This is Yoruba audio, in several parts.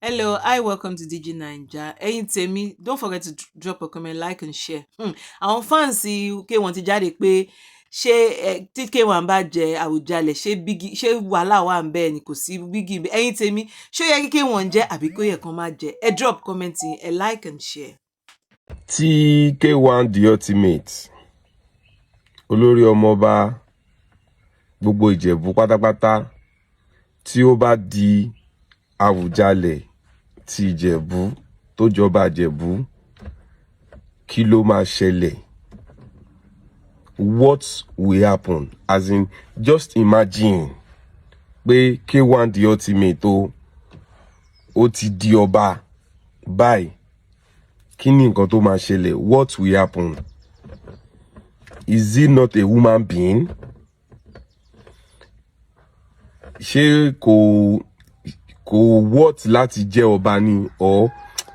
Hello, hi, welcome to DG Naija. Ẹ̀yin tèmi, don't forget to drop a comment, like and share. Àwọn fans K1 ti jáde pé ṣé ẹ tí K1 bá jẹ Àwùjalẹ̀, ṣé biggie, ṣé wàhálà wà ń bẹ́ẹ̀ ni? Kò sí biggie. Ẹ̀yin tèmi, ṣé ó yẹ kí K1 jẹ́ àbí kó yẹ kán má jẹ? Ẹ drop comment yín, ẹ like and share. Tí K1 the Ultimate, olórí ọmọọba gbogbo Ìjẹ̀bú pátápátá, tí ó bá di Àwùjalẹ̀ ti Ìjẹ̀bú, tó jọba Ìjẹ̀bú, kí ló máa ṣẹlẹ̀? What will happen? As in, just imagine pé K1 the Ultimate o, ó ti di ọba báyìí. Kí ni nǹkan tó máa ṣẹlẹ̀? What will happen? Is he not a human being? Ṣé kò worth láti jẹ́ ọba ni, or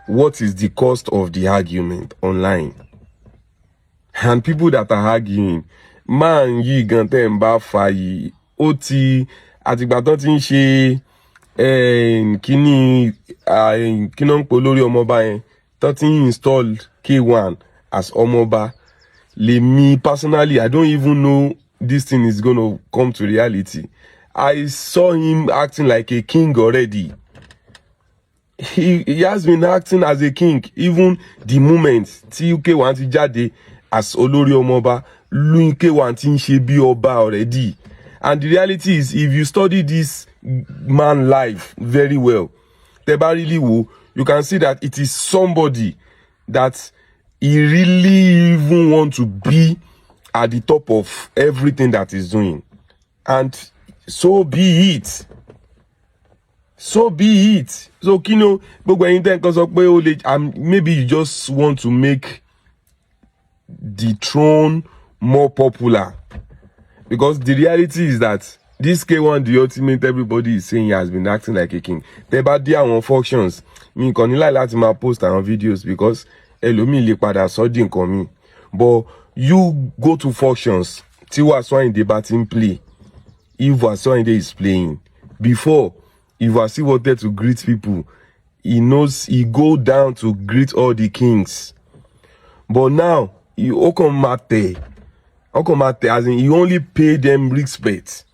what is the cost of the argument online and people that are arguing? Man yìí gan tẹ́ ń bá fa yìí, ó ti àtìgbà tán ti ń ṣe kíní kí náà ń pè olórí ọmọọba yẹn, tán ti ń install K1 as ọmọọba. Lèmi personally, I don't even know this thing is gonna come to reality. I saw him acting like a king already. He has been acting as a king even the moment tí K1 ti jáde as olórí ọmọọba lóyún. K1 ti ń ṣe bí ọba already. And the reality is, if you study this man life very well, tẹ́ bá really wo, you can see that it is somebody that he really even want to be at the top of everything that he's doing. And so be it, so be it. So kí ni gbogbo ẹ̀yin tẹ́ ń kan sọ pé ó lè, maybe you just want to make the throne more popular, because the reality is that this K1 the Ultimate everybody is saying he has been acting like a king. Tẹ́ bá dé àwọn functions mi, kàn ní láì láti máa post àwọn videos, because ẹlòmíì lè padà sọ di nǹkan mi. But you go to functions tí Wasiu Ayinde bá ti ń play, if Wasiu Ayinde is playing before, if Wasiu wanted to greet people, he knows he go down to greet all the kings. But now he ó kàn máa tẹ̀, ó kàn máa tẹ̀, as in, he only pay them respect.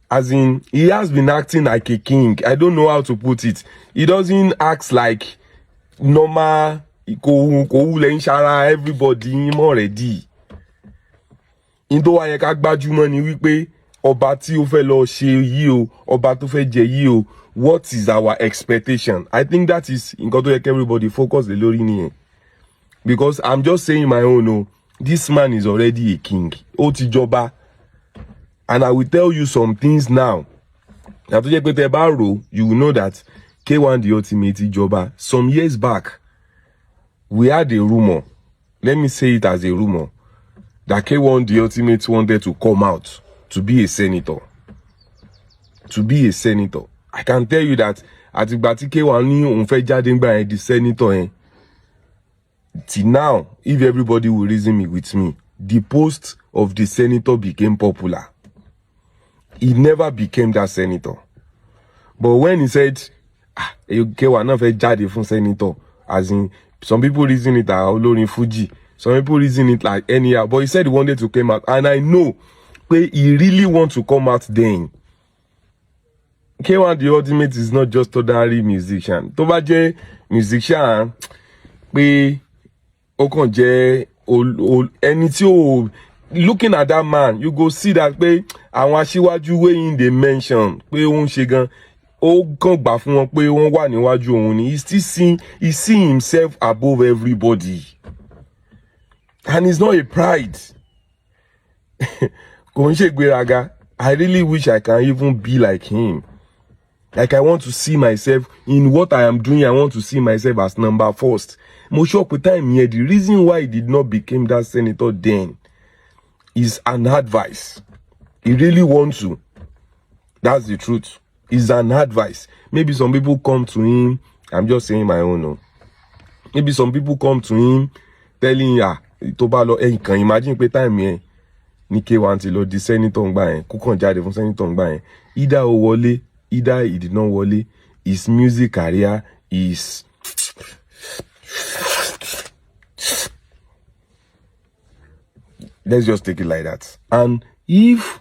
As in, he has been acting like a king. I don't know how to put it. He doesn't act like normal. Kò wulẹ̀ ń ṣara everybody mọ́ already. In tó wá yẹ ká gbájúmọ́ ni wípé ọba tí ó fẹ́ lọ ṣe yìí o, ọba tó fẹ́ jẹ yìí o, what is our expectation? I think that is nǹkan tó yẹ kí everybody focus lé lórí nìyẹn, because I'm just saying my own o. This man is already a king. Ó ti jọba. And I will tell you some things now yàtọ̀ jẹ́ pé tẹ́ bá rò, you will know that K1 the Ultimate ti jọba. Some years back, we had a rumour, let me say it as a rumour, that K1 the Ultimate wanted to come out to be a senator, to be a senator. I can tell you that àtìgbà tí K1 ní òun fẹ́ jáde ńgbà yẹn di senator yẹn till now, if everybody will reason me with me, the post of the senator became popular. He never became that senator. But when he said, ah, K1 náà fẹ́ jáde fún senator, as in, some people reason it as olórin Fuji, some people reason it like anyhow, but he said he wanted to come out, and I know pé he really want to come out then. K1 the Ultimate is not just ordinary musician. Tó bá jẹ́ musician pé ó kàn jẹ́ ẹni tí ó, looking at that man, you go see that pé àwọn aṣíwájú wey him dey mention pé ó ń ṣe gan, ó kàn gbà fún wọn pé wọ́n wà níwájú òun ni. He see himself above everybody, and it's not a pride, kò ń ṣègbéraga. I really wish I can even be like him. Like, I want to see myself in what I am doing. I want to see myself as number first. Mo sure pé time yẹn, the reason why he did not become that senator then is an advice. He really want to, that's the truth, is an advice. Maybe some people come to him, I'm just saying my own o, maybe some people come to him telling him, ah, tó bá lọ ẹ̀yìn kan, imagine pé time yẹn ní K1 ti lọ di senator ńgbà yẹn, kó kàn jáde fún senator ńgbà yẹn, either ó wọlé, either he did not wọlé. His music career is, let's just take it like that. And if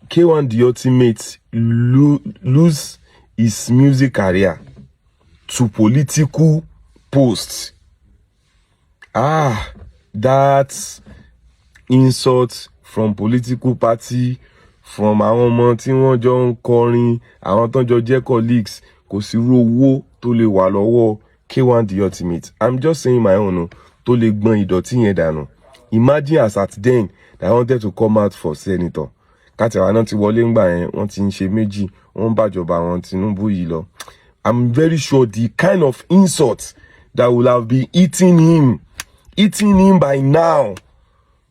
K1 De Ultimate lose his music career to political posts, that insult from political party, from àwọn ọmọ tí wọ́n jọ ń kọrin, àwọn tó ń jọ jẹ́ colleagues, kò sí irú owó tó lè wà lọ́wọ́ K1 The Ultimate, I'm just saying my own o, tó lè gbọ́n ìdọ̀tí yẹn dànù. Imagine as at then that I wanted to come out for senator, kátìwá náà ti wọlé ńgbà yẹn, wọ́n ti ń ṣe méjì, wọ́n ń bàjọba àwọn Tinubu yìí lọ. I'm very sure the kind of insult that will have been eating him by now,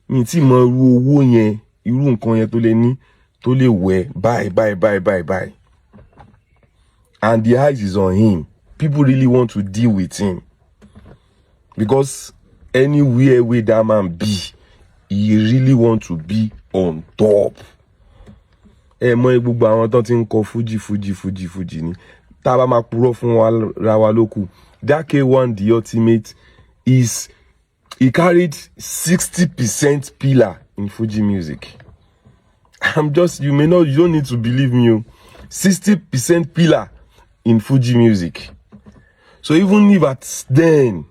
mi ti mọ irú owó yẹn, irú nǹkan yẹn tó lè ní, tó lè wẹ̀ báyìí báyìí báyìí báyìí báyìí. And the eyes is on him. People really want to deal with him because anywhere wey that man be, he really want to be on top. Ẹ mọ gbogbo àwọn tó ti ń kọ Fuji, Fuji, Fuji, Fuji ni. Tá a bá máa purọ́ fún wa ra wa lókù, that K1 The Ultimate is, he carried 60% pillar in Fuji music. I'm just, you may not, you don't need to believe me o. 60% pillar in Fuji music. So even if at then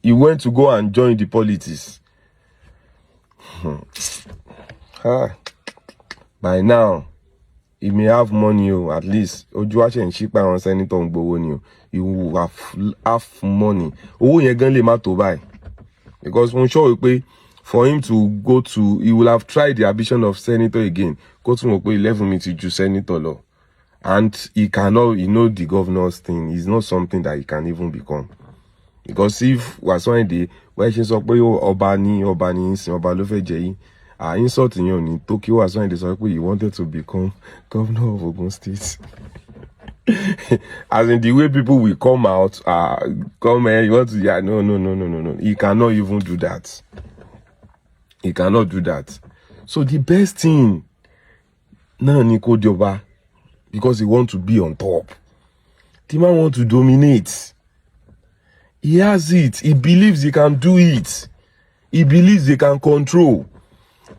he went to go and join the politics, by now he may have money o. At least ojú wa ṣe ń ṣí pé àwọn senator ń gbowó ni o. He will have money. Owó yẹn gan lè má tó báyìí because mo sure wípé for him to go to, he will have tried the ambition of senator again, kó tún mọ̀ pé 11 mi ti ju senator lọ, and he cannot. You know, the governor's thing is not something that he can even become, because if Wasiu Ayinde wọ́n ṣe sọ pé ọba ní, ọba ní ìsìn, ọba ló fẹ́ jẹ yìí, ah, insult yẹn ò ní tó kí Wasiu Ayinde sọ pé he wanted to become governor of Ogun State. As in, the way people will come out, come here, you want to, yeah, no, no, no, no, no, no, he cannot even do that. He cannot do that. So the best thing náà ni kó di ọba because he want to be on top. The man want to dominate. He has it. He believes he can do it. He believes he can control.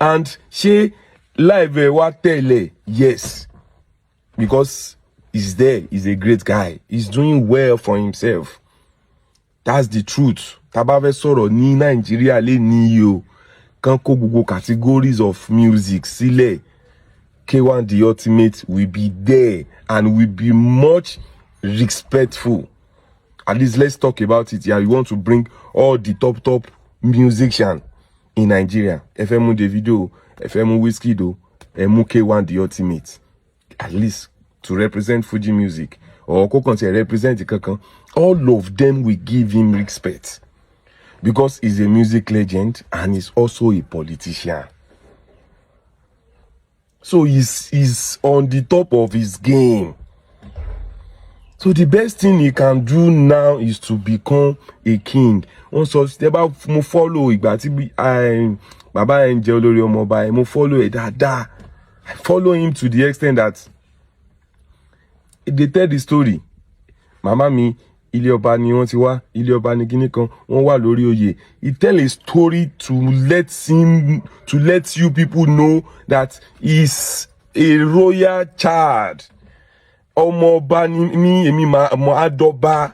And ṣé life ẹ wá tẹ̀lé? Yes, because he's there. He's a great guy. He's doing well for himself. That's the truth. Tá bá fẹ́ sọ̀rọ̀ ní Nàìjíríà lè ní iye o kán kó gbogbo categories of music sílẹ̀, K1 The Ultimate will be there and will be much respectful. At least let's talk about it here. You want to bring all the top top musician in Nigeria, ẹ fẹ́ mú Davido, ẹ fẹ́ mú Wizkid o, ẹ mú K1 The Ultimate, at least to represent Fuji music or kó kàn tiẹ̀ represent kankan, all of them will give him respect because he's a music legend and he's also a politician. So he's on the top of his game. So the best thing he can do now is to become a king. Wọ́n sọ tẹ́ bá mo follow ìgbà tí bàbá yẹn ń jẹ́ olórí ọmọọba yẹn, mo follow ẹ̀ dáadáa. I follow him to the extent that they tell the story. Màmá mi, ilé ọba ni wọ́n ti wá, ilé ọba ní kíní kan, wọ́n wà lórí oyè. He tell a story to let you people know that he is a royal child. Ọmọ ọba ni mí, èmi mọ àdọba.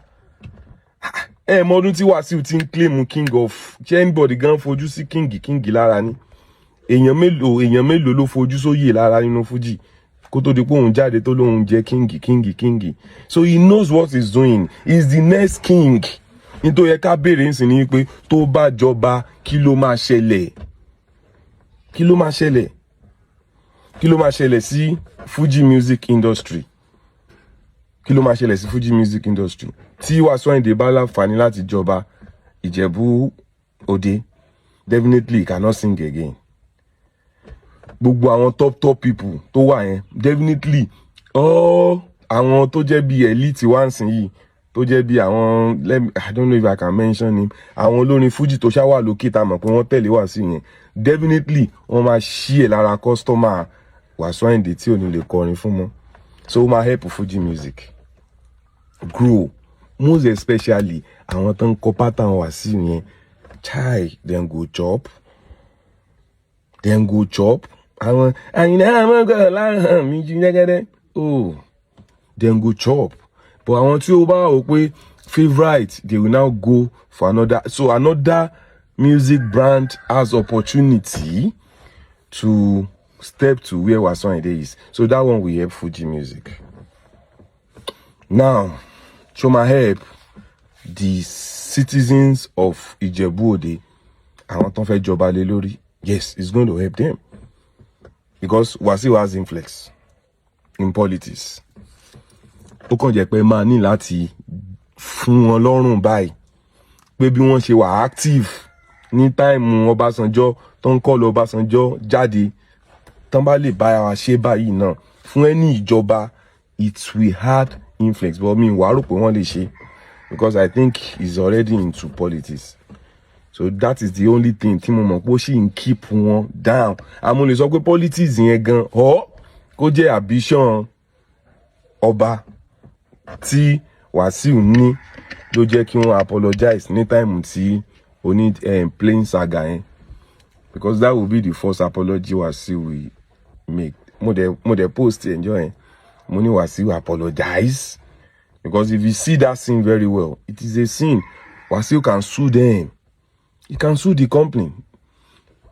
Ẹ mọ ọdún tí Wàsíù ti ń claim king of, ṣé anybody gan fojú sí king king lára ni? Èèyàn mélòó, èèyàn mélòó ló fojú sóyè lára nínú Fújì kó tó di pé òun jáde tó lóun jẹ king, king, king? So he knows what he's doing. He's the next king. Nítorí ẹ ká béèrè ń sìn ní pé tó bá jọba, kí ló máa ṣẹlẹ̀? Kí ló máa ṣẹlẹ̀? Kí ló máa ṣẹlẹ̀ sí Fuji music industry? Kí ló máa ṣẹlẹ̀ sí Fuji music industry tí Wasiu Ayinde bá láǹfààní láti jọba Ìjẹ̀bú Òde? Definitely he cannot sing again. Gbogbo àwọn top top people tó wà yẹn, definitely all àwọn tó jẹ́ bí elite wá ń sìn yìí, tó jẹ́ bí àwọn, let me, I don't know if I can mention him, àwọn olórin Fuji tó ṣá wà lókè tá a mọ̀ pé wọ́n tẹ̀lé Wàsíù yẹn, definitely wọ́n máa ṣí ẹ̀ lára customer Wàsíù Àyìndé tí ò ní lè kọrin fún mọ́. So ó máa help Fuji music. Grow, most especially àwọn tó ń kọ pattern Wàsíù yẹn. Chai, dem go chop, dem go chop. Àwọn Àyìnlá àmọ́gàn láhàn mi jí jẹ́gẹ́dẹ́, oh, dem go chop. But àwọn tí ó bá wò pé favourite, they will now go for another. So another music brand has opportunity to step to where Wasiu Ayinde is. So that one will help Fuji music. Now, ṣó máa help the citizens of Ijebu Ode, àwọn tó ń fẹ́ jọba lé lórí? Yes, it's going to help them because Wasiu has influence in politics. Ó kàn jẹ́ pé máa ní láti fún wọn lọ́rùn báyìí pé bí wọ́n ṣe wà active ní time Ọbásanjọ́, tó ń kọ́ lọ Ọbásanjọ́ jáde, tán bá lè bá wa ṣe báyìí náà fún ẹni ìjọba, it will add influence. But mi wàá rò pé wọ́n lè ṣe because I think he's already into politics. So that is the only thing tí mo mọ̀ pé ó sì ń keep wọn down. Àmọ́ lè sọ pé politics yẹn gan ọ́ kó jẹ́ ambition ọba tí Wàsíù ní ló jẹ́ kí wọ́n apologize ní time tí oní plane saga yẹn, because that will be the first apology Wàsíù will make. Mo dẹ̀ post enjoy yẹn, mo ní Wàsíù apologize, because if you see that scene very well, it is a scene Wàsíù can sue them. He can sue the company.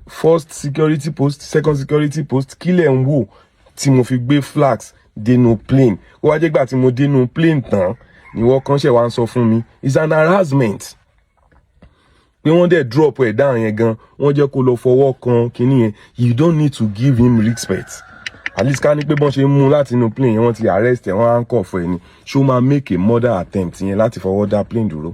First security post, second security post, kílẹ̀ ń wò tí mo fi gbé flask dénú plane? Ó wá jẹ́ gbà tí mo dénú plane tán ni wọ́n kàn ṣe wá ń sọ fún mi. It's an harassment pé wọ́n dẹ̀ drop ẹ̀ down yẹn gan, wọ́n jẹ́ kó lọ fọwọ́ kan kínní yẹn. You don't need to give him respect. At least ká ní pé bọ́n ṣe ń mú láti inú plane yẹn, wọ́n ti arrest ẹ̀, wọ́n á ń kọ̀ fún ẹ ní ṣó máa make a murder attempt yẹn láti fọwọ́ dá plane dúró?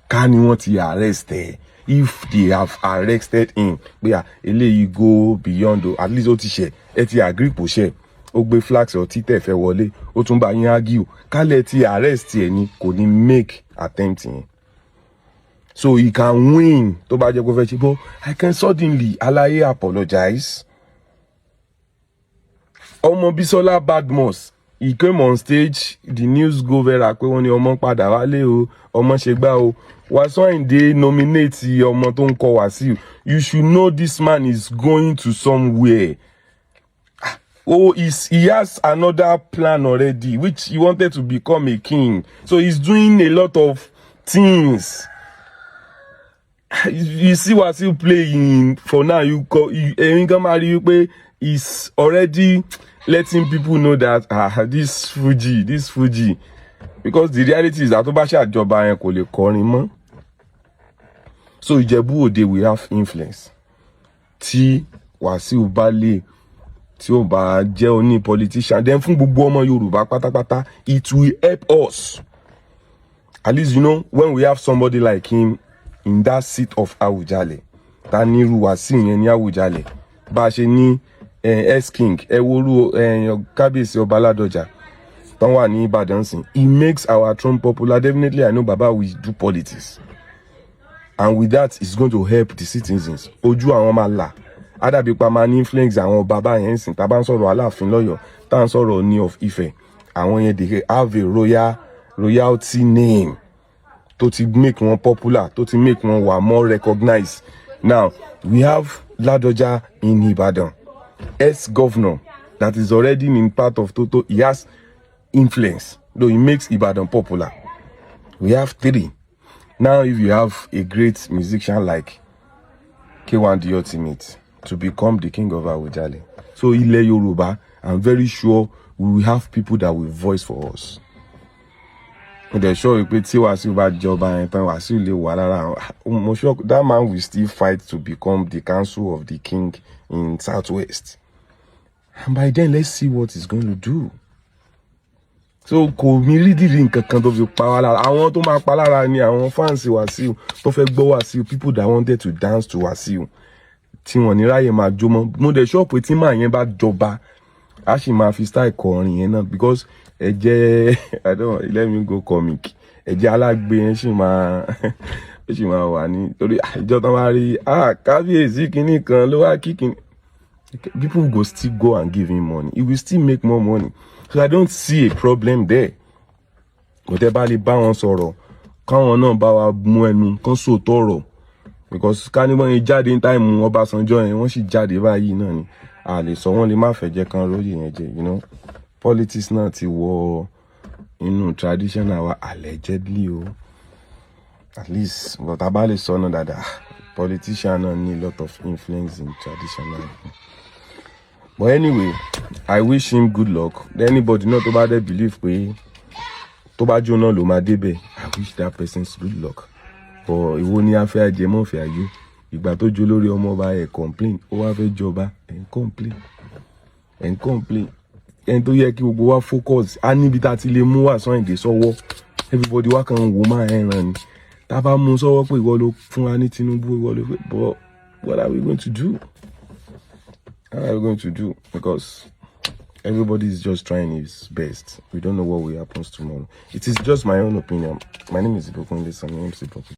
Ká ní wọ́n ti arrest ẹ̀, if they have arrested him pé à eléyìí go beyond o, at least ó ti ṣẹ̀, ẹ ti agree kò ṣẹ̀, ó gbé flask ọtí tẹ̀ fẹ́ wọlé, ó tún bá yín argue, kálẹ̀ ti arrest ẹ̀ ni, kò ní make attempt yẹn. So he can win tó bá jẹ́ kó fẹ́ ṣe. But I can suddenly alaye apologize. Ọmọ Bisola Badmus, he came on stage, the news go viral pé wọ́n ní ọmọ padà wálé o, ọmọ ṣe gbá o. Wasiu Ayinde nominate ọmọ tó ń kọ Wasiu. You should know this man is going to somewhere. Oh, he has another plan already, which he wanted to become a king. So he's doing a lot of things. You see Wasiu playing for now, you go, ẹ̀yin gan máa rí wípé he's already letting people know that, ah, this Fuji, this Fuji, because the reality is that tó bá ṣàjọba yẹn, kò lè kọrin mọ́. So Ìjẹ̀bú Òde will have influence tí Wàsíù bá lè, tí ó bá jẹ́ oní politician. Then fún gbogbo ọmọ Yorùbá pátápátá, it will help us. At least when we have somebody like him in that seat of Awùjalẹ̀, ta ní irú Wàsíù yẹn ní Awùjalẹ̀, bá a ṣe ní ex-king, ẹ worú kábíyèsí ọba Ládọjà tán wà ní Ìbàdàn sìn, he makes our throne popular. Definitely, I know Baba will do politics, and with that, it's going to help the citizens. Ojú àwọn máa là á, dàbí pa máa ní influence àwọn bàbá yẹn sìn. Tá a bá ń sọ̀rọ̀ Aláàfin lọ́yọ̀ọ́, tá à ń sọ̀rọ̀ ní of Ifẹ̀, àwọn yẹn, they have a royalty name tó ti make wọn popular, tó ti make wọn wà more recognized. Now we have Ládọjà in Ibadan, ex-governor that is already in part of Toto. He has influence, though he makes Ibadan popular. We have three now. If you have a great musician like K1 The Ultimate to become the king of Awujale, so ilẹ̀ Yorùbá, I'm very sure we will have people that will voice for us. Mo dẹ̀ sure pé tí Wàsíù bá jọba yẹn tán, Wàsíù lè wà lára àwọn, mo sure that man will still fight to become the council of the king in Southwest, and by then, let's see what he's going to do. So kò mi rí dìrí nǹkan kan tó fi pa wá lára. Àwọn tó máa pa lára ni àwọn fans Wàsíù tó fẹ́ gbọ́ Wàsíù, people that wanted to dance to Wàsíù, tí wọ́n ní ráyè máa jó mọ́. Mo dẹ̀ sure pé tí màá yẹn bá jọba, a sì máa fi style kọrin yẹn náà, because ẹ̀jẹ̀, I don't, let me go comic, ẹ̀jẹ̀ alágbe yẹn sì máa, ó sì máa wà ní, torí ìjọ tán bá rí, ah, kábíyèsí kinní kan ló wá kí kinní, people go still go and give him money. He will still make more money. So I don't see a problem there. Kò tẹ́ bá lè bá wọn sọ̀rọ̀, káwọn náà bá wa mú ẹnu kán sòótọ́ ọ̀rọ̀, because ká ní wọ́n yẹn jáde ní time Ọbásanjọ́ yẹn, wọ́n sì jáde báyìí náà ni a lè sọ wọ́n lè má fẹ́ jẹ́ kan róyè yẹn jẹ. Politics náà ti wọ inú traditional wa, allegedly o, at least. But a bá lè sọ náà dáadáa, politician náà ní a lot of influence in traditional. But anyway, I wish him good luck. Anybody náà tó bá dẹ̀ believe pé tó bá jóná ló máa débẹ̀, I wish that person good luck. But ìwo ni a fẹ́ ajẹmọ́fẹ́ ayé ìgbà tó jó lórí ọmọọba ẹ̀ complain, ó wá fẹ́ jọba, ẹ̀ ń complain, ẹ̀ ń complain. Ẹni tó yẹ kí gbogbo wa focus á níbi tá a ti lè mú Wasiu Ayinde sọ́wọ́, everybody wá kàn ń wò máa ẹran ni. Tá a bá mú sọ́wọ́ pé ìwọ ló fún wa ní Tinubu, ìwọ ló fẹ́, but what are we going to do? What are we going to do? Because everybody is just trying his best. We don't know what will happen tomorrow. It is just my own opinion. My name is Ibukunle Sami MC Poppy.